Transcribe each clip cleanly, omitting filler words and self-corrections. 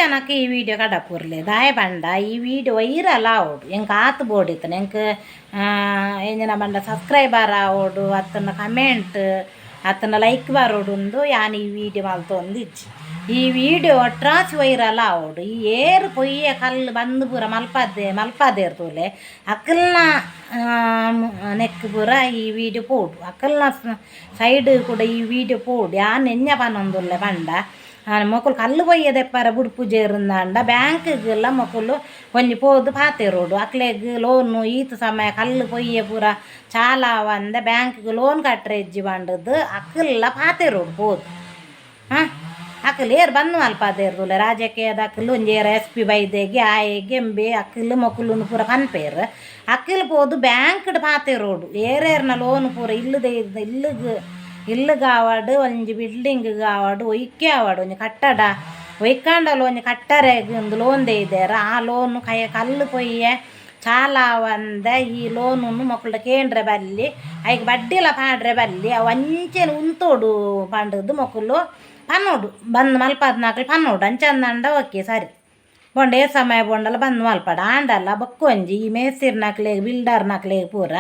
ಜನಕ್ಕೆ ಈ ವಿಡಿಯೋ ಕಡಪುರ್ಲೆ ದಾಯ ಪಂಡ ಈ ವಿಡಿಯೋ ವೈರಲ್ ಆವೊಡು ಎಂಕ್ ಆತ್ ಬೋಡಿತ್ತನ ಎಂಕ್ ಎಂಜಿನ ಪಂಡ ಸಬ್ಸ್ಕ್ರೈಬರ್ ಆವೊಡು ಅತ್ತನ ಕಮೆಂಟ್ ಅತ್ತನ ಲೈಕ್ ಬರೋಡುಂದು ಯಾನ್ ಈ ವಿಡಿಯೋ ಮಲ್ತೊಂದಿಜ್ಜಿ. ಈ ವಿಡಿಯೋ ಒಟ್ರಾಸಿ ವೈರಲ್ ಆವೊಡು. ಈ ಏರು ಪೊಯ್ಯೆ ಕಲ್ಲು ಬಂದು ಪೂರ ಮಲ್ಪದೆ ಮಲ್ಪದೇರ್ ತೂಲೆ ಅಕಲ್ನ ನೆಕ್ ಪೂರ ಈ ವಿಡಿಯೋ ಪೋಡು ಅಕಲ್ನ ಸೈಡ್ ಕೂಡ ಈ ವಿಡಿಯೋ ಪೋಡು. ಯಾನ್ ಎಂಜ ಪನೊಂದುಲ್ಲೆ ಪಂಡ ಮೊಕುಲು ಕಲ್ಲು ಪೊಯ್ಯೆ ದೆಪ್ಪರ ಬುಡ್ಪುಜೆರ್ಂದಾಂಡ ಬ್ಯಾಂಕ್ಗೆಲ್ಲ ಮೊಕುಲು ಒಂಜಿ ಪೋದು ಪಾತೆರೋಡು ಅಕ್ಲೆಗ್ ಲೋನು ಈತ್ ಸಮಯ ಕಲ್ಲು ಪೊಯ್ಯೆ ಪೂರ ಚಾಲ ಆವಂದೆ ಬ್ಯಾಂಕ್ಗ್ ಲೋನ್ ಕಟ್ಟರೆ ಇಜ್ಜಿ ಪಂಡುದು ಅಕುಲ್ಲ ಪಾತೆರೋಡು ಪೋದು. ಹಾಂ, ಅಕುಲು ಏರ್ ಬಂದ್ ಮಲ್ಪದೇರ್ ತೂಲೆ ರಾಜಕೀಯದ ಅಕುಲು ಒಂಜಿ ಏರ್ ಎಸ್ ಪಿ ಬೈದೆಗೆ ಆಯೆಗೆ ಎಂಬೆ ಅಕುಲು ಮೊಕುಲುನು ಪೂರ ಪನ್ಪೇರ್. ಅಕುಲು ಪೋದು ಬ್ಯಾಂಕ್ಡ್ ಪಾತೆರೋಡು ಏರೇರ್ನ ಲೋನ್ ಪೂರ ಇಲ್ಲದ ಇಲ್ಲಗ್ ಇಲ್ಲಗ್ ಆವಡ್ ಒಂಜಿ ಬಿಲ್ಡಿಂಗ್ ಆವಡ್ ಒಯ್ಕೆ ಆವಡ್ ಒಂಜಿ ಕಟ್ಟಡ ಒಯ್ಕಾಂಡಲ ಒಂಜಿ ಕಟ್ಟರೆಗ್ ಉಂದು ಲೋನ್ ದೆಯ್ದೆರ್. ಆ ಲೋನ್ ಕೈ ಕಲ್ಲು ಪೊಯ್ಯೆ ಚಾಲ ಆವಂದೆ ಈ ಲೋನುನು ಮೊಕಲ್ಡ ಕೇಂಡ್ರೆ ಬಲ್ಲಿ, ಐಕ್ ಬಡ್ಡಿಲ ಪಾಡ್ರೆ ಬಲ್ಲಿ, ಅವು ಅಂಚೆನೆ ಉಂತೋಡು ಪಂಡುದು ಮೊಕುಲು ಪನ್ನೋಡು ಬಂದ್ ಮಲ್ಪದ್ನಕುಲು ಪನ್ನೋಡು. ಅಂಚಂದಂಡ ಓಕೆ ಸರಿ ಬೋಂಡ ಏ ಸಮಯ ಬೋಂಡಲ ಬಂದ್ ಮಲ್ಪಡ. ಆಂಡಲ ಬೊಕ್ಕ ಒಂಜಿ ಈ ಮೇಸ್ತಿರ್ನಕ್ಲೆಗ್ ಬಿಲ್ಡರ್ನಕ್ಲೆಗ್ ಪೂರ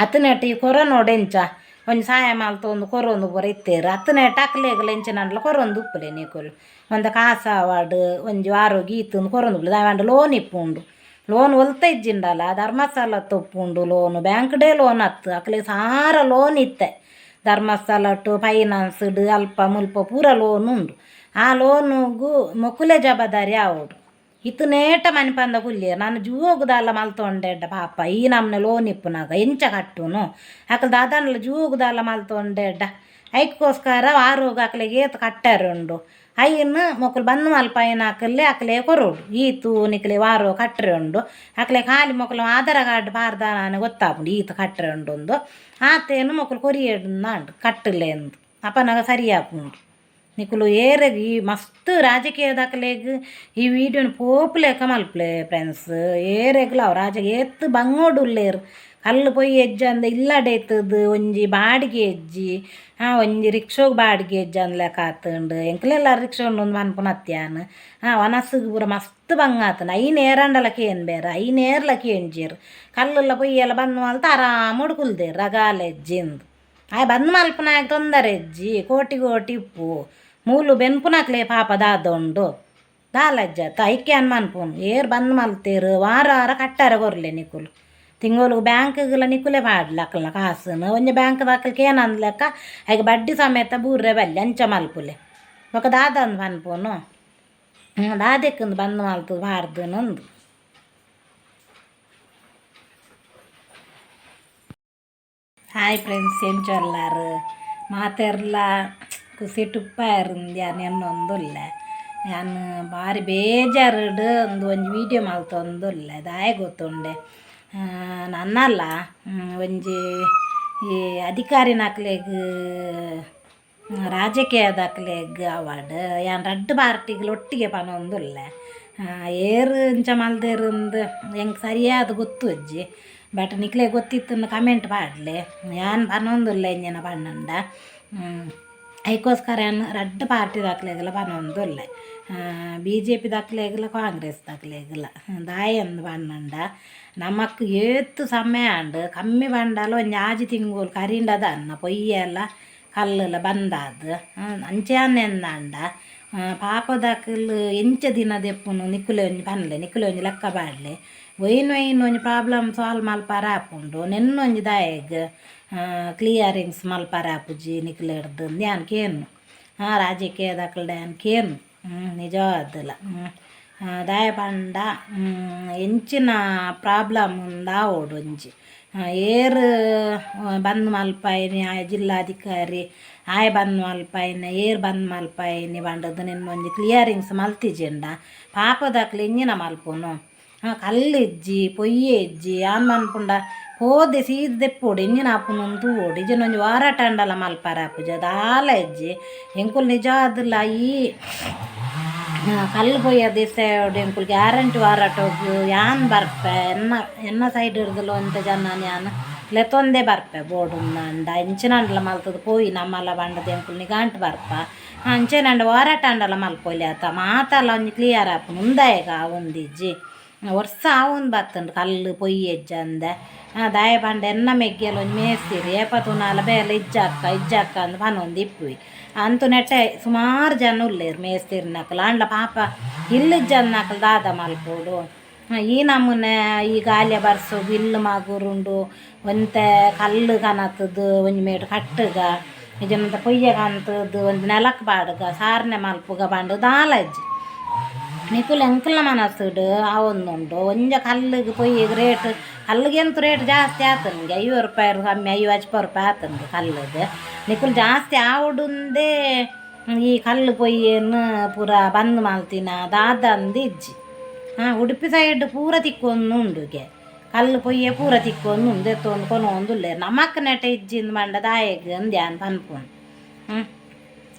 ಅತನೆಟ್ ಈ ಕೊರೊನೋಡು ಎಂಚ ಒಂಜಿ ಸಾಯ ಮಲ್ತೊಂದು ಕೊರೊಂದು ಪೂರ ಇತ್ತೆರ್. ಅತ್ತನೇಟ ಅಕ್ಲೆಗ್ಲ ಎಂಚಿನಂಡಲ ಕೊರೊಂದು ಉಪ್ಪುಲೆ ನಿಕುಲು ಒಂತೆ ಕಾಸು ಆವಡ್ ಒಂಜಿ ವಾರೊಗು ಈತುಂದು ಕೊರೊಂದು ಉಪ್ಪುಲೆ. ದಾಯೆ ಪಂಡ ಲೋನ್ ಇಪ್ಪುಂಡು, ಲೋನ್ ಒಲ್ತ ಇಜ್ಜಿಂಡಲ ಧರ್ಮಸ್ಥಳತ್ ಉಪ್ಪುಂಡು ಲೋನು, ಬ್ಯಾಂಕ್ಡೇ ಲೋನ್ ಅತ್ತು ಅಕ್ಲೆಗ್ ಸಾರ ಲೋನ್ ಇತ್ತೆ ಧರ್ಮಸ್ಥಳಟ್ ಫೈನಾನ್ಸ್ಡ್ ಅಲ್ಪ ಮುಲ್ಪ ಪೂರ ಲೋನ್ ಉಂಡು. ಆ ಲೋನುಗು ಮೊಕುಲೆ ಜವಾಬ್ದಾರಿ ಆವೊಡು. ಇತ್ತನೇಟ ಮನಿಪಂದ ಕುಲ್ಲಿಯೆರ್ ನನ ಜೂವೊಗು ದಾಲ ಮಲ್ತೊಂಡೆಡ್ಡ ಪಾಪ ಈ ನಮ್ನೆ ಲೋನ್ ಇಪ್ಪುನಗ ಎಂಚ ಕಟ್ಟುನು ಅಕಲ್ ದಾದಾಂಡಲ ಜೂವೊಗು ದಾಲ ಮಲ್ತೊಂಡೆಡ್ಡ ಐಕ್ಕೋಸ್ಕರ ವಾರೊಗು ಅಕ್ಲೆಗ್ ಏತ್ ಕಟ್ಟರೆ ಉಂಡು ಐನ್ ಮೊಕುಲು ಬಂದ್ ಮಲ್ಪಾಯಿನ ಅಕಲ್ಲೆ ಅಕ್ಲೆ ಕೊರೊಡು. ಈತು ನಿಕ್ಲೆ ವಾರೊ ಕಟ್ಟರೆ ಉಂಡು ಅಕ್ಲೆ ಖಾಲಿ ಮೊಕುಲು ಆಧಾರ ಕಾರ್ಡ್ ಪಾಡ್ದಾನ ಗೊತ್ತಾಪುಂಡು ಈತ್ ಕಟ್ಟರೆ ಉಂಡು ಅಂದು ಆತೇನು ಮೊಕುಲು ಕೊರಿಯೆಡ್ಂದಾಂಡ್ ಕಟ್ಟುಲೆ ಅಂದು ಅಪನಗ ಸರಿ ಆಪುಂಡು. ನಿಕುಲು ಏರೆಗ್ ಈ ಮಸ್ತ್ ರಾಜಕೀಯದಕಲೆಗ್ ಈ ವಿಡಿಯೋನು ಪೋಪುಲೆಕ ಮಲ್ಪುಲೆ ಫ್ರೆಂಡ್ಸ್. ಏರೆಗ್ಲ ಅವು ರಾಜ ಏತ್ ಬಂಗೋಡು ಉಲ್ಲೇರ್ ಕಲ್ಲು ಪೊಯ್ಯೆ ಇಜ್ಜಂದೆ ಇಲ್ಲಡೆ ಇತ್ತದು ಒಂಜಿ ಬಾಡಿಗೆ ಇಜ್ಜಿ, ಒಂಜಿ ರಿಕ್ಷೋಗ್ ಬಾಡಿಗೆ ಇಜ್ಜಂದ್ ಲೆಕ ಆತುಂಡು. ಎಂಕ್ಲೆಲ್ಲ ರಿಕ್ಷಾ ಉಂಡು ಪನ್ಪುನತ್ತ್ ಯಾನ್. ವನಸುಗು ಪೂರ ಮಸ್ತ್ ಬಂಗ ಆತುಂಡು. ಐನ್ ಏರಾಂಡಲ ಕೇನ್ಬೆರ್ ಐನ್ ಏರ್ಲ ಕೇಂಜೆರ್ ಕಲ್ಲುಲ ಪೊಯ್ಯೆಲ ಬಂದ್ ಮಲ್ತ್ ಆರಾಮಡ್ ಕುಲ್ದೆರ್ ರಗಾಲೆ ಇಜ್ಜಿಂದ್. ಆಯೆ ಬಂದ್ ಮಲ್ಪುನಾಯಗ್ ತೊಂದರೆ ಇಜ್ಜಿ, ಕೋಟಿ ಕೋಟಿ ಇಪ್ಪು ಮೂಲು ಬೆನ್ಪುನಕ್ಲೆ ಪಾಪ ದಾದ ಉಂಡು ದಾಲ ಇಜ್ಜತ್ತ. ಐಕೆ ಯಾನ್ ಮನ್ಪುನು ಏರ್ ಬಂದ್ ಮಲ್ತೆರ್ ವಾರ ವಾರ ಕಟ್ಟರೆ ಕೊರ್ಲೆ ನಿಕುಲು ತಿಂಗೊಲುಗು ಬ್ಯಾಂಕ್ಗ್ಲ ನಿಕುಲೆ ಪಾಡ್ಲೆ ಅಕಲ್ನ ಕಾಸುನು ಒಂಜಿ ಬ್ಯಾಂಕ್ದಕಲ್ ಕೇನಂದ್ ಲೆಕ್ಕ ಐಕ್ ಬಡ್ಡಿ ಸಮೇತ ಬೂರ್ರೆ ಬಲ್ಲಿ ಅಂಚ ಮಲ್ಪುಲೆ. ಬೊಕ ದಾದಂದ್ ಪನ್ಪುನು ದಾದೆಕ್ಕುಂದು ಬಂದ್ ಮಲ್ತ್ ಪಾಡ್ದನಂದು. ಹಾಯ್ ಫ್ರೆಂಡ್ಸ್, ಎಂಚ ಉಲ್ಲರ್ ಮಾತೆರ್ಲ ಕುಸಿಟ್ ಉಪ್ಪಯೆರ್ ಯಾನ್ ಎನ್ನೊಂದುಲ್ಲೆ. ಯಾನ್ ಬಾರಿ ಬೇಜಾರುಡು ಉಂದು ಒಂಜಿ ವೀಡಿಯೋ ಮಲ್ತೊಂದುಲ್ಲೆ ದಾಯೆ ಗೊತ್ತುಂಡೆ ನನ್ನಲ್ಲ ಒಂಜಿ ಈ ಅಧಿಕಾರಿನಕ್ಲೆಗ್ ರಾಜಕೀಯದಕ್ಲೆಗ್ ಆವಡ್ ಯಾನ್ ರಡ್ಡ್ ಪಾರ್ಟಿಗ್ಲ ಒಟ್ಟಿಗೆ ಪನೊಂದುಲ್ಲೆ. ಏರ್ ಇಂಚ ಮಲ್ದೆರುಂದು ಎಂಕ್ ಸರಿಯಾದ್ ಗೊತ್ತುಜ್ಜಿ ಬಟ್ ನಿಕ್ಲೆಗ್ ಗೊತ್ತಿತ್ತುಂಡ ಕಮೆಂಟ್ ಪಾಡ್ಲೆ. ಯಾನ್ ಪನೊಂದುಲ್ಲೆ ಇಂಚಿನ ಪಂಡ ಐಕೋಸ್ಕರ ಯಾನ್ ರಡ್ಡ್ ಪಾರ್ಟಿದಕ್ಲೆಗ್ಲ ಪನೊಂದುಲ್ಲೆ, ಬಿ ಜೆ ಪಿದಕ್ಲೆಗ್ಲ ಕಾಂಗ್ರೆಸ್ ದಕ್ಲೆಗ್ಲ. ದಾಯೆಂದ್ ಪನ್ನಂಡ ನಮಕ್ ಏತ್ ಸಮಯ ಆಂಡ್ ಕಮ್ಮಿ ಪಂಡಲ ಒಂಜಿ ಆಜಿ ತಿಂಗೊಲು ಕರಿಂಡ ದಾನ್ನ ಪೊಯ್ಯೆಲ ಕಲ್ಲುಲ ಬಂದಾದ್ ಅಂಚಾನೆ ಅಂದಾಂಡ ಪಾಪದಕುಲು ಎಂಚ ದಿನ ದೆಪ್ಪುನು ನಿಕುಲೆ ಒಂಜಿ ಪನ್ಲೆ, ನಿಕುಲೆ ಒಂಜಿ ಲೆಕ್ಕ ಪಾಡ್ಲೆ. ಒಯ್ನ್ ಒಯ್ನ್ ಒಂಜಿ ಪ್ರಾಬ್ಲಮ್ ಸಾಲ್ವ್ ಮಲ್ಪರ ಆಪುಂಡು ನೆನ್ನೊಂಜಿ ದಾಯೆಗ್ ಕ್ಲಿಯರಿಂಗ್ಸ್ ಮಲ್ಪರ ಆಪುಜಿ ನಿಕ್ಲೆಡ್ದ್ ಯಾನ್ ಕೇನು. ರಾಜಕೀಯದಕಲ್ಡ ಯಾನ್ ಕೇನು ನಿಜವಾದಲ. ದಾಯೆ ಪಂಡ ಎಂಚಿನ ಪ್ರಾಬ್ಲಮ್ ಉಂದಾವೊಡು ಒಂಜಿ ಏರ್ ಬಂದ್ ಮಲ್ಪಾಯಿನಿ ಆಯೆ ಜಿಲ್ಲಾಧಿಕಾರಿ ಆಯೆ ಬಂದ್ ಮಲ್ಪಾಯಿನಿ ಏರ್ ಬಂದ್ ಮಲ್ಪಾಯಿನಿ ಪಂಡುದು ನಿನ್ನೊಂಜಿ ಕ್ಲಿಯರಿಂಗ್ಸ್ ಮಲ್ತಿಜಿಂಡ ಪಾಪದಕ್ಲು ಎಂಚಿನ ಮಲ್ಪುನು. ಕಲ್ಲು ಇಜ್ಜಿ ಪೊಯ್ಯೆ ಇಜ್ಜಿ ಯಾನ್ ಮನ್ಪುಂಡ ಪೋದೆ ಸೀದ ದೆಪ್ಪೊಡು ಎಂಚಿನ ಆಪುಂಡು ತೂವೊಡು. ಇಜ್ಜಿಂಡ ಒಂಜಿ ವಾರಾಟ ಆಂಡಲ ಮಲ್ಪರ ಆಪುಜಿ ದಾಲ ಇಜ್ಜಿ. ಎಂಕುಲು ನಿಜವಾದ್ಲ ಈ ಕಲ್ಲು ಪೊಯ್ಯೆ ದಿಸೆಡ್ ಎಂಕುಲು ಗ್ಯಾರಂಟಿ ವಾರಾಟೊಗು ಯಾನ್ ಬರ್ಪೆ ಎನ್ನ ಎನ್ನ ಸೈಡ್ ಇರ್ದಲ ಒಂತೆ ಜನ ಯಾನ್ ಲೆತ್ತೊಂದೇ ಬರ್ಪೆ ಬೋಡುಂದಾಂಡ ಇಂಚಿನಾಂಡಲ ಮಲ್ತದ ಪೋಯಿ ನಮ್ಮಲ ಬಂಡದ ಎಂಕುಲು ನಿಗಾಂಟ್ ಬರ್ಪ ಅಂಚೆನಾಂಡ ಹೋರಾಟ ಆಂಡಲ ಮಲ್ಪೊಲಿ ಆತ ಮಾತಲ ಒಂಜಿ ಕ್ಲಿಯರ್ ಆಪುಂಡು ಉಂದಾಯಗ ಆವೊಂದಿಜ್ಜಿ ವರ್ಷ ಆವೊಂದು ಬತ್ತುಂಡು ಕಲ್ಲು ಪೊಯ್ಯೆಜ್ಜಂದೆ ದಾಯ ಪಂಡ ಎನ್ನ ಮೆಗ್ಗೆಲ ಒಂಜಿ ಮೇಸ್ತಿರಿ ಏಪ ತೂನಾಲ ಬೇಲೆ ಇಜ್ಜಕ್ಕ ಇಜ್ಜಕ್ಕ ಅಂದ್ ಪನೊಂದು ಇಪ್ಪುವಿ ಅಂತು ನೆಟ್ಟೆ ಸುಮಾರು ಜನ ಉಲ್ಲೇರು ಮೇಸ್ತಿರಿನಕುಲು ಆಂಡ ಪಾಪ ಇಲ್ಲು ಇಜ್ಜಂದಿನಕುಲು ದಾದ ಮಲ್ಪೊಡು. ಈ ನಮೂನೆ ಈ ಗಾಲಿಯ ಬರ್ಸೊಗು ಇಲ್ಲು ಮಾಗುರುಂಡು ಒಂತೆ ಕಲ್ಲು ಕನತುದು ಒಂಜಿ ಮೇಟ್ ಕಟ್ಟುಗ ಇಜ್ಜಿಂಡ ಪೊಯ್ಯೆ ಕಂತುದು ಒಂಜಿ ನೆಲಕ್ ಪಾಡುಗ ಸಾರ್ನೆ ಮಲ್ಪುಗ ಪಂಡ ದಾಲ ಇಜ್ಜಿ. ನಿಕುಲು ಎಂಕಲ್ನ ಮನಸ್ಸುಡು ಆವೊಂದುಂಡು ಒಂಜ ಕಲ್ಲುಗು ಪೊಯ್ಯೆಗ್ ರೇಟ್ ಕಲ್ಲುಗೆ ಎಂತ ರೇಟ್ ಜಾಸ್ತಿ ಆತುಂಡು 50 ರೂಪಾಯಿ ಕಮ್ಮಿ 50 ರೂಪಾಯಿ ಆತುಂಡು ಕಲ್ಲುಗು ನಿಕುಲು ಜಾಸ್ತಿ ಆವೊಡುಂದೇ ಈ ಕಲ್ಲು ಪೊಯ್ಯೆನ್ ಪೂರ ಬಂದ್ ಮಲ್ತಿನ ದಾದಂದು ಇಜ್ಜಿ. ಉಡುಪಿ ಸೈಡ್ ಪೂರ ತಿಕ್ಕೊಂದು ಉಂಡುಗೆ ಕಲ್ಲು ಪೊಯ್ಯೆ ಪೂರ ತಿಕ್ಕೊಂದು ಉಂಡು ದೆತ್ತೊಂದು ಕೊನೊಂದುಲ್ಲೆರ್ ನಮಕ್ ನೆಟೆ ಇಜ್ಜಿಂದ್ ಪಂಡ ದಾಯೆಗ್ ಅಂದ್ ಯಾನ್ ಪನ್ಪುನು.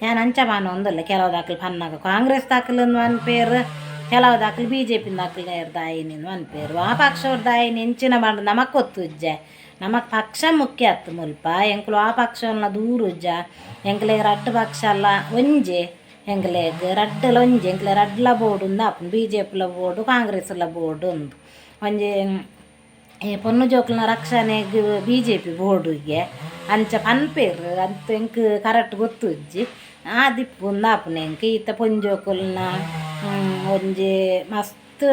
ಯಾನ್ ಅಂಚ ಪನೊಂದುಲ್ಲೆ ಕೆಲವುದಕ್ಲು ಪನ್ನಗ ಕಾಂಗ್ರೆಸ್ ದಕ್ಲು ಪನ್ಪೆರ್ ಕೆಲವುದಕ್ಲು ಬಿಜೆಪಿ ದಕ್ಲು ದಾಯಿನಿ ಪನ್ಪೆರ್ ವಾ ಪಕ್ಷ ದಾಯಿನಿ ಎಂಚಿನ ಪಂಡ ನಮಕ್ ಗೊತ್ತುಜ್ಜೆ ನಮಕ್ ಪಕ್ಷ ಮುಖ್ಯ ಅತ್ತ್ ಮುಲ್ಪ ಎಂಕುಲು ಆ ಪಕ್ಷ ದೂರುಜ್ಜ ಎಂಕ್ಲೆಗ್ ರಡ್ಡ್ ಪಕ್ಷಲ ಒಂಜೆ ಎಂಕ್ಲೆಗ್ ರಡ್ಡಲ ಒಂಜೆ ಎಂಕ್ಲೆ ರಡ್ಡ್ಲ ಬೋಡುಂದು ಆಪುಂಡು ಬಿಜೆಪಿಲ ಬೋಡು ಕಾಂಗ್ರೆಸ್ಲ ಬೋಡು ಉಂದು ಒಂಜಿ ಈ ಪೊಣ್ಣು ಜೋಕುಲ್ನ ರಕ್ಷಣೆಗ್ ಬಿಜೆಪಿ ಬೋಡುಗೆ ಅಂಚ ಪನ್ಪೆರ್ ಅಂತ್ ಎಂಕ್ ಕರೆಕ್ಟ್ ಗೊತ್ತುಜ್ಜಿ ಆದಿಪ್ಪು ಆಪುಂಡು ಎಂಕ್ ಇತ್ತೆ ಪೊಂಜೋಕುಲ್ನ ಒಂಜಿ ಮಸ್ತ್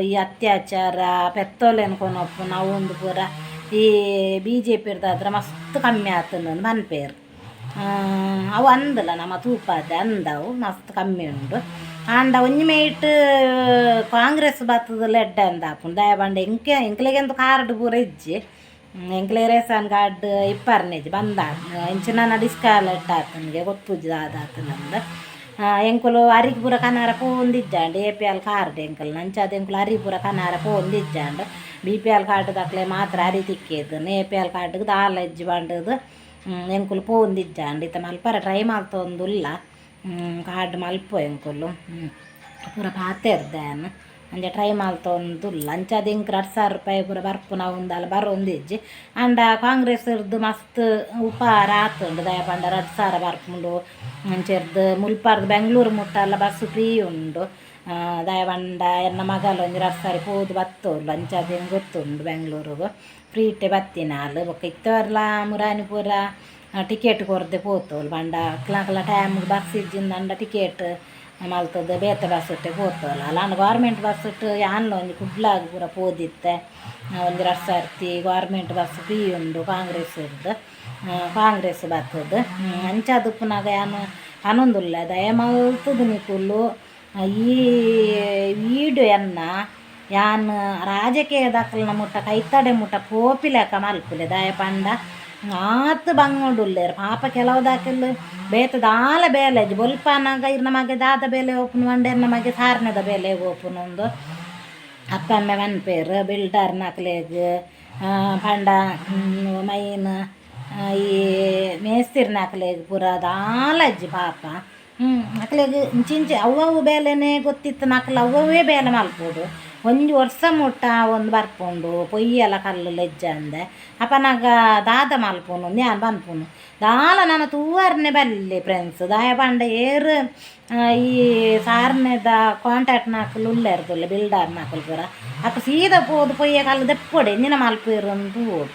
ಈ ಅತ್ಯಾಚಾರ ಪೆತ್ತೊಲೆನ್ ಕೊನೊಪುನ ಅವು ಉಂದು ಪೂರ ಈ ಬಿಜೆಪಿ ರ್ದಾತ್ರ ಮಸ್ತ್ ಕಮ್ಮಿ ಆತುಂಡು ಪನ್ಪೆರ್ ಅವು ಅಂದಲ ನಮ ತೂಪಾದೆ ಅಂದ್ ಅವು ಮಸ್ತ್ ಕಮ್ಮಿ ಉಂಡು. ಆಂಡ ಒಂಜಿ ಮೈಟ್ ಕಾಂಗ್ರೆಸ್ ಬತ್ತುದಲ ಎಡ್ಡೆ ಅಂದ್ ಆಪುಂಡು ದಾಯೆ ಪಂಡ ಎಂಕೆ ಎಂಕ್ಲೆಗ್ ಕಾರ್ಡ್ ಪೂರ ಇಜ್ಜಿ ಎಂಕ್ಲೆಗ್ ರೇಷನ್ ಕಾರ್ಡ್ ಇಪ್ಪರ್ನಿಜ್ಜಿ ಬಂದ ಇಂಚಿನ ಡಿಸ್ಕಾಲೆಟ್ ಆತುಂಡುಗೆ ಗೊತ್ತುಜ್ಜಿ ದಾದ ಆತುಂಡು ಎಂಕುಲು ಅರಿಗ್ ಪೂರ ಕನಾರ ಪೋವೊಂದಿಜ್ಜಾಂಡ್ ಎಪಿಎಲ್ ಕಾರ್ಡ್ ಎಂಕಲ್ನ ಅಂಚಾದ್ ಎಂಕುಲು ಅರಿ ಪೂರ ಕನಾರ ಪೋವೊಂದಿಜ್ಜಾಂಡ್ ಬಿಪಿಎಲ್ ಕಾರ್ಡ್ ದಕ್ಲೆ ಮಾತ್ರ ಅರಿ ತಿಕ್ಕೇದು ಎಪಿಎಲ್ ಕಾರ್ಡ್ಗ್ ದಾಲ ಇಜ್ಜಿ ಪಂಡುದು ಎಂಕುಲು ಪೋವೊಂದಿಜ್ಜಾಂಡ್ ಇತ್ತೆ ಮಲ್ಪರೆ ಟ್ರೈ ಮಲ್ತೊಂದುಲ್ಲ ಕಾರ್ಡ್ ಮಲ್ಪುವ ಎಂಕುಲು ಪೂರ ಪಾತೆರ್ದೆ ಯಾನ್ ಅಂಚ ಟ್ರೈ ಮಲ್ತೊಂದುಲ್ಲ ಅಂಚಾದ್ ಎಂಕ್ 2000 ರೂಪಾಯಿ ಪೂರ ಬರ್ಪುನ ಅವು ದಾಲ ಬರೊಂದಿಜ್ಜಿ. ಆಂಡ ಕಾಂಗ್ರೆಸ್ ರ್ದ್ ಮಸ್ತ್ ಉಪಕಾರ ಆತುಂಡು ದಾಯೆ ಪಂಡ 2000 ಬರ್ಪುಂಡು ಅಂಚೆರ್ದ್ ಮುಲ್ಪರ್ದ್ ಬೆಂಗ್ಳೂರು ಮುಟ್ಟಲ ಬಸ್ಸ್ ಫ್ರೀ ಉಂಡು ದಾಯೆ ಪಂಡ ಎನ್ನ ಮಗಲ್ ಒಂಜಿ ರಡ್ಡ್ ಸಾರಿ ಪೋದು ಬತ್ತೋಲು ಅಂಚಾದ್ ಎಂಕ್ ಗೊತ್ತುಂಡು ಬೆಂಗ್ಳೂರುಗು ಫ್ರೀ ಇಟ್ಟೆ ಬತ್ತಿನಾಲ್ ಬೊಕ್ಕ ಇತ್ತೆರ್ಲ ಮುರಾನಿ ಪೂರ ಟಿಕೆಟ್ ಕೊರ್ದೆ ಪೋತೋಲು ಪಂಡ ಅಕ್ಲ ಟೈಮ್ಗ್ ಬಸ್ಸ್ ಇಜ್ಜಿಂದಂಡ ಟಿಕೆಟ್ ಮಲ್ತುದು ಬೇತೆ ಬಸ್ಸುಟೆ ಪೋತೋಲು ಆಂಡ ಗೌರ್ಮೆಂಟ್ ಬಸ್ಸುಟು ಯಾನ್ಲ ಒಂಜಿ ಕುಡ್ಲಗ್ ಪೂರ ಪೋದಿತ್ತೆ ಒಂಜಿ ರಡ್ಡ್ ಸರ್ತಿ government bus free ಉಂಡು ಕಾಂಗ್ರೆಸ್ ರ್ದ್ ಕಾಂಗ್ರೆಸ್ ಬತ್ತುದು ಅಂಚಾದ್ ಉಪ್ಪುನಗ ಯಾನ್ ಪನೊಂದುಲ್ಲೆ ದಯಮಲ್ತುದು ನಿಕುಲು ಈ ವೀಡಿಯೋ ಎನ್ನ ಯಾನ್ ರಾಜಕೀಯದಕ್ಲೆನ ಮುಟ್ಟ ಕೈತಡೆ ಮುಟ್ಟ ಪೋಪಿಲೆಕ ಮಲ್ಪುಲೆ ದಾಯೆ ಪಂಡ ಆತ್ ಬಂಗೊಡುಲ್ಲೆರ್ ಪಾಪ ಕೆಲವುದಕುಲು ಬೇತೆ ದಾಲ ಬೇಲೆ ಇಜ್ಜಿ ಬೊಲ್ಪನಗ ಇರ್ನ ಮಗೆ ದಾದ ಬೇಲೆ ಪೋಪುನು ಪಂಡ ಎನ್ನ ಮಗೆ ಸಾರ್ನೆದ ಬೇಲೆ ಪೋಪುನು ಅಪ್ಪೆ ಅಮ್ಮೆ ಪನ್ಪೆರ್ ಬಿಲ್ಡರ್ನಕ್ಲೆಗ್ ಪಂಡ ಮೈನ್ ಈ ಮೇಸ್ತಿರ್ನಕ್ಲೆಗ್ ಪೂರ ದಾಲ ಇಜ್ಜಿ ಪಾಪ ಅಕ್ಲೆಗ್ ಇಂಚಿಂಚಿ ಅವ್ವವು ಬೇಲೆನೇ ಗೊತ್ತಿತ್ತಿನ ಅಕ್ಲು ಅವ್ವವ್ವೇ ಬೇಲೆ ಮಲ್ಪೊಡು ಒಂಜಿ ವರ್ಷ ಮುಟ್ಟ ಒಂದು ಬರ್ಪುಂಡು ಪೊಯ್ಯೆಲ ಕಲ್ಲುಲ ಇಜ್ಜಂದೆ ಅಪನಗ ದಾದ ಮಲ್ಪುನು ಯಾನ್ ಪನ್ಪುನು ದಾಲ ನನ ತೂವರ್ನೆ ಬಲ್ಲಿ ಫ್ರೆಂಡ್ಸ್ ದಾಯೆ ಪಂಡ ಏರ್ ಈ ಸಾರ್ನೆದ ಕಾಂಟ್ಯಾಕ್ಟ್ನಕುಲು ಉಲ್ಲೆರ್ ತೂಲೆ ಬಿಲ್ಡರ್ನಕುಲು ಪೂರ ಅಕ್ಲು ಸೀದಾ ಪೋದು ಪೊಯ್ಯೆ ಕಲ್ಲು ದೆಪ್ಪೊಡೆ ಎಂಚಿನ ಮಲ್ಪುವೆರ್ ಅಂದ್ ತೂವೊಡು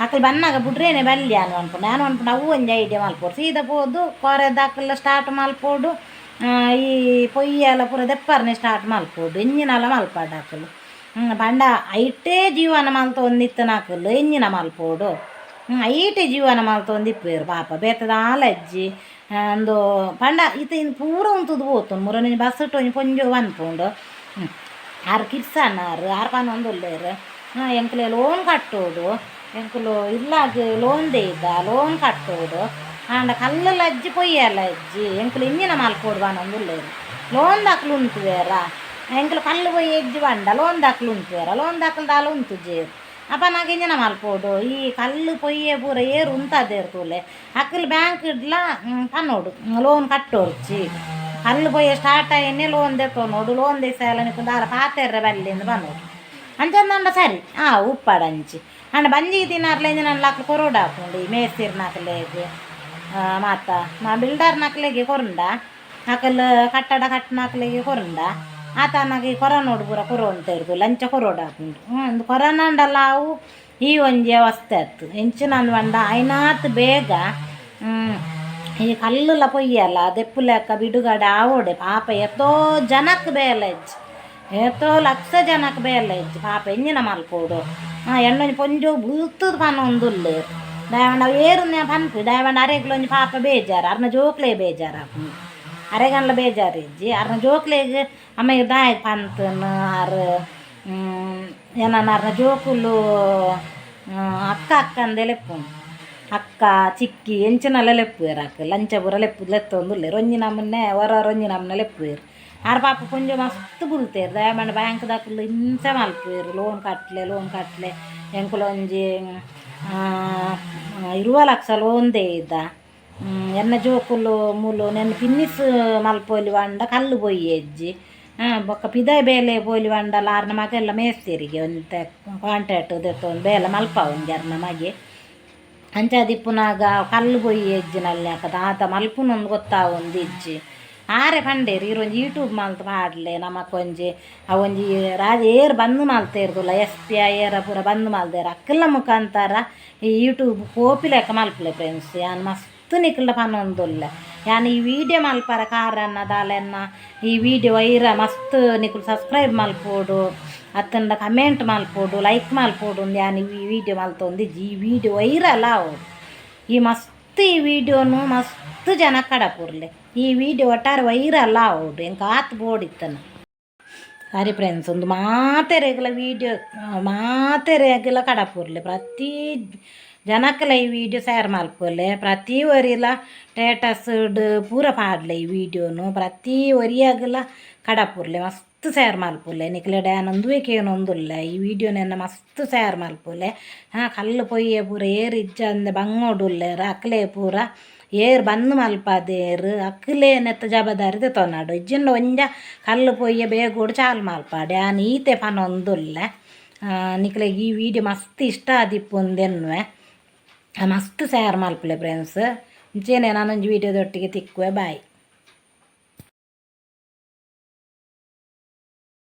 ಅಕ್ಲು ಬನ್ನಗ ಬುಡ್ರೇನೆ ಬಲ್ಲಿ ಯಾನ್ ಪನ್ಪುನು ಯಾನ್ ಪನ್ಪುನು ಅವು ಒಂಜಿ ಐಡಿಯಾ ಮಲ್ಪೊಡು ಸೀದಾ ಪೋದು ಕೋರೆದಕುಲು ಸ್ಟಾರ್ಟ್ ಮಲ್ಪೊಡು ಈ ಪೊಯ್ಯೆಲ ಪೂರ ದೆಪ್ಪರ್ನೆ ಸ್ಟಾರ್ಟ್ ಮಲ್ಪೊಡು ಎಂಚಿನಲ ಮಲ್ಪಡ್ ಅಕುಲು ಪಂಡ ಐಟೇ ಜೀವನ ಮಲ್ತೊಂದಿತ್ತಿನಕುಲು ಎಂಚಿನ ಮಲ್ಪೊಡು ಐಟೇ ಜೀವನ ಮಲ್ತೊಂದಿಪ್ಪುವೆರ್ ಪಾಪ ಬೇತೆ ದಾಲ ಇಜ್ಜಿ ಅಂದು ಪಂಡ ಇತ್ತೆ ಇಂದು ಪೂರ ಉಂತುದು ಪೋತುಂಡು ಮುರನಿ ಬಸ್ಸುಟು ಒಂಜಿ ಪೊಂಜೋವು ಪನ್ಪುಂಡು ಆರ್ ಕಿರ್ಸನಾರ್ ಆರ್ ಪನೊಂದುಲ್ಲೆರ್ ಎಂಕ್ಲೆ ಲೋನ್ ಕಟ್ಟೊಡು ಎಂಕುಲು ಇಲ್ಲಾಗ್ ಲೋನ್ ದೀದ ಲೋನ್ ಕಟ್ಟೊಡು ಆಂಡ ಕಲ್ಲುಲ ಇಜ್ಜಿ ಪೊಯ್ಯೆಲ ಇಜ್ಜಿ ಎಂಕುಲು ಇಂಚಿನ ಮಲ್ಪೊಡು ಪನೊಂದುಲ್ಲೆರ್ ಲೋನ್ ದಕುಲು ಉಂತುವೆರಾ ಎಂಕುಲು ಕಲ್ಲು ಪೊಯ್ಯೆ ಇಜ್ಜಿ ಪಂಡ ಲೋನ್ ದಕುಲು ಉಂತುವೆರಾ ಲೋನ್ ದಕುಲು ದಾಲ ಉಂತುಜೆರ್ ಅಪನಗ ಎಂಚಿನ ಮಲ್ಪೊಡು ಈ ಕಲ್ಲು ಪೊಯ್ಯೆ ಪೂರ ಏರ್ ಉಂತಾದೆರ್ ತೂಲೆ ಅಕುಲು ಬ್ಯಾಂಕ್ ಡ್ಲ ಪನೊಡು ಲೋನ್ ಕಟ್ಟೊಡ್ಚಿ ಕಲ್ಲು ಪೊಯ್ಯೆ ಸ್ಟಾರ್ಟ್ ಆಯಿನೇ ಲೋನ್ ದೆತ್ತೊನೊಡು ಲೋನ್ ದೆಸಾಲ ನಿಕುಲು ದಾಲ ಪಾತೆರ್ರೆ ಬಲ್ಲಿ ಅಂದ್ ಪನೊಡು ಅಂಚಂದಂಡ ಸರಿ ಉಪ್ಪಡ್ ಅಂಚಿ. ಆಂಡ ಬಂಜಿಗೆ ತಿನಾರ್ಲೆ ಎಂಜಿನ ಲಾಕ್ಲು ಕೊರೋಡ ಆಪುಂಡು ಈ ಮೇಸ್ತಿರ್ನಕ್ಲೆಗ್ ಮಾತ ಬಿಲ್ಡರ್ ನಕ್ಲೆಗೆ ಕೊರುಂಡ ಅಕಲ್ ಕಟ್ಟಡ ಕಟ್ಟನಕ್ಲೆಗೆ ಕೊರುಂಡ ಆತನಗೆ ಕೊರೋನೋಡು ಪೂರ ಕೊರೊಂತ ಇರ್ದು ಲಂಚ ಕೊರೋಡ ಆಪುಂಡು. ಉಂದು ಕೊರೋನಾಂಡಲ ಅವು ಈ ಒಂಜಿ ಅವಸ್ಥೆ ಆತು. ಎಂಚಿನ ಪಂಡ ಆಯ್ನಾತ್ ಬೇಗ ಈ ಕಲ್ಲುಲ ಪೊಯ್ಯಲ್ಲ ದೆಪ್ಪುಲೆಕ್ಕ ಬಿಡುಗಡೆ ಆವೋಡೆ. ಪಾಪ ಏತೋ ಜನಕ್ಕೆ ಬೇಲೆ ಇಜ್ಜಿ, ಏತೋ ಲಕ್ಷ ಜನಕ್ಕೆ ಬೇಲೆ ಇಜ್ಜಿ. ಪಾಪ ಎಂಜಿನ ಮಲ್ಪೋಡು? ಎಣ್ಣೊಂಜಿ ಪೊಂಜೊ ಬುಲ್ತುದು ಪನೊಂದುಲ್ಲೆರ್. ದಾಯೆಪಂಡ ಅವು ಏರುಂದು ಪನ್ಪಿ. ದಾಯೆಪಂಡ ಅರೆಗ್ಲ ಒಂಜಿ ಪಾಪ ಬೇಜಾರು, ಅರ್ನ ಜೋಕ್ಲೆ ಬೇಜಾರು ಆಪುಂಡು. ಅರೆಗನ್ಲ ಬೇಜಾರು ಇಜ್ಜಿ, ಅರ್ನ ಜೋಕ್ಲೆಗ್ ಅಮ್ಮ ದಾಯೆಗ್ ಪಂತುನು ಆರ್ ಎನನ್. ಅರ್ನ ಜೋಕುಲು ಅಕ್ಕ ಅಕ್ಕಂದೇ ಲೆಪ್ಪುನು, ಅಕ್ಕ ಚಿಕ್ಕಿ ಎಂಚಿನಲ ಲೆಪ್ಪುವೆರ್. ಅಕ್ ಲಂಚ ಪೂರ ಲೆಪ್ಪು ಲೆತ್ತೊಂದುಲ್ಲೆರ್. ಒಂಜಿ ನಮೂನೆ ಒರ ಒಂಜಿ ನಮೂನೆ ಲೆಪ್ಪುವೆರ್. ಆರ್ ಪಾಪ ಪೊಂಜೊ ಮಸ್ತ್ ಬುಲ್ತೆರ್. ದಾಯೆ ಬ್ಯಾಂಕ್ದಕುಲು ಹಿಂಸೆ ಮಲ್ಪುವೆರ್, ಲೋನ್ ಕಟ್ಲೆ, ಲೋನ್ ಕಟ್ಲೆ. ಎಂಕುಲು ಒಂಜಿ 20 ಲಕ್ಷ ಲೋನ್ ದೇಯ್ದ. ಎನ್ನ ಜೋಕುಲು ಮೂಲು ನೆನ್ ಫಿನಿಶ್ ಮಲ್ಪೊಲಿ ಪಂಡ ಕಲ್ಲು ಪೊಯ್ಯೆಜ್ಜಿ. ಬೊಕ್ಕ ಪಿದಾಯಿ ಬೇಲೆ ಪೋಲಿ ಪಂಡಲ ಆರ್ನ ಮಗೆಲ್ಲ ಮೇಸ್ತಿರಿಗೆ ಒಂತೆ ಕಾಂಟ್ರಾಕ್ಟ್ ದೆತ್ತೊಂದು ಬೇಲೆ ಮಲ್ಪಾವುಂಜಿ ಅರ್ನ ಮಗೆ. ಅಂಚಾದಿಪ್ಪುನಗ ಕಲ್ಲು ಪೊಯ್ಯೆಜ್ಜಿನಲ್ಯಾಕ ದಾದ ಮಲ್ಪುನೊಂದು ಗೊತ್ತಾವೊಂದಿಜ್ಜಿ. ಆರೆ ಪಂಡೇರು, ಈರೊಂಜಿ ಯೂಟ್ಯೂಬ್ ಮಲ್ತ್ ಪಾಡ್ಲೆ, ನಮಕೊಂಜಿ ಅವೊಂಜಿ ರಾಜ ಏರ್ ಬಂದ್ ಮಲ್ತೇರ್ದುಲ್ಲ, ಎಸ್ ಪಿ I ಏರ ಪೂರ ಬಂದ್ ಮಲ್ದೇರು, ಅಕ್ಕಲ ಮುಖಾಂತರ ಈ ಯೂಟ್ಯೂಬ್ ಪೋಪಿಲೆಕ್ಕ ಮಲ್ಪುಲೆ ಫ್ರೆಂಡ್ಸ್. ಯಾನ್ ಮಸ್ತ್ ನಿಕಲ್ಡ ಪನೊಂದುಲ್ಲೆ. ಯಾನ್ ಈ ವೀಡಿಯೋ ಮಲ್ಪರ ಕಾರಣ ದಾಲೆನ್ನ ಈ ವೀಡಿಯೋ ವೈರ ಮಸ್ತ್ ನಿಕುಲು ಸಬ್ಸ್ಕ್ರೈಬ್ ಮಲ್ಪೊಡು ಅತ್ತಂಡ ಕಮೆಂಟ್ ಮಲ್ಪೊಡು, ಲೈಕ್ ಮಲ್ಪೊಡು. ಯಾನ್ ಈ ವೀಡಿಯೋ ಮಲ್ತೊಂದಿಜ್ಜಿ. ಈ ವೀಡಿಯೋ ವೈರಲ್ ಆವೊಡು. ಈ ಮಸ್ತ್ ಈ ವೀಡಿಯೋನು ಮಸ್ತ್ ಜನ ಕಡಪುರ್ಲೆ. ಈ ವೀಡಿಯೋ ಒಟ್ಟಾರೆ ವೈರಲ್ ಆವೊಡು, ಎಂಕ್ ಆತ್ ಬೋಡಿತ್ತನ. ಸರಿ ಫ್ರೆಂಡ್ಸ್, ಒಂದು ಮಾತೆರೆಗ್ಲ ವೀಡಿಯೋ ಮಾತೆರೆಗ್ಲ ಕಡಪುರ್ಲೆ. ಪ್ರತಿ ಜನಕ್ಲ ಈ ವೀಡಿಯೋ ಶೇರ್ ಮಲ್ಪೊಲೆ. ಪ್ರತಿ ಒರಿಲ ಸ್ಟೇಟಸ್ ಪೂರ ಪಾಡ್ಲೆ. ಈ ವೀಡಿಯೋನು ಪ್ರತಿ ಒರಿಯಾಗಲ ಕಡಪುರ್ಲೆ, ಮಸ್ತ್ ಶೇರ್ ಮಲ್ಪುಲೆ. ನಿಕ್ಲೆಡ ಯಾನ್ ಉಂದುವೇ ಕೇನೊಂದುಲ್ಲೆ, ಈ ವೀಡಿಯೋನೆನ್ನ ಮಸ್ತ್ ಶೇರ್ ಮಲ್ಪುಲೆ. ಹಾಂ, ಕಲ್ಲು ಪೊಯ್ಯೆ ಪೂರ ಏರ್ ಇಜ್ಜಂದೆ ಬಂಗೋಡುಲ್ಲೆರ್. ಅಕ್ಲೆ ಪೂರ ಏರ್ ಬಂದ್ ಮಲ್ಪದೇರ್, ಅಕ್ಲೆ ನೆತ್ತ ಜವಾಬ್ದಾರಿ ದೆತೊನಡು. ಇಜ್ಜಿಂಡ ಒಂಜ ಕಲ್ಲು ಪೊಯ್ಯೆ ಬೇಗೋಡು ಚಾಲು ಮಲ್ಪಾಡು. ಯಾನ್ ಈತೆ ಪನೊಂದುಲ್ಲೆ. ನಿಕ್ಲೆಗ್ ಈ ವೀಡಿಯೋ ಮಸ್ತ್ ಇಷ್ಟ ಆದಿಪ್ಪುಂದೆನ್ನುವೆ. ಮಸ್ತ್ ಶೇರ್ ಮಲ್ಪುಲೆ ಫ್ರೆಂಡ್ಸ್. ಇಂಚೆನೆ ನನೊಂಜಿ ವೀಡಿಯೋದೊಟ್ಟಿಗೆ ತಿಕ್ಕುವೆ. ಬಾಯ್.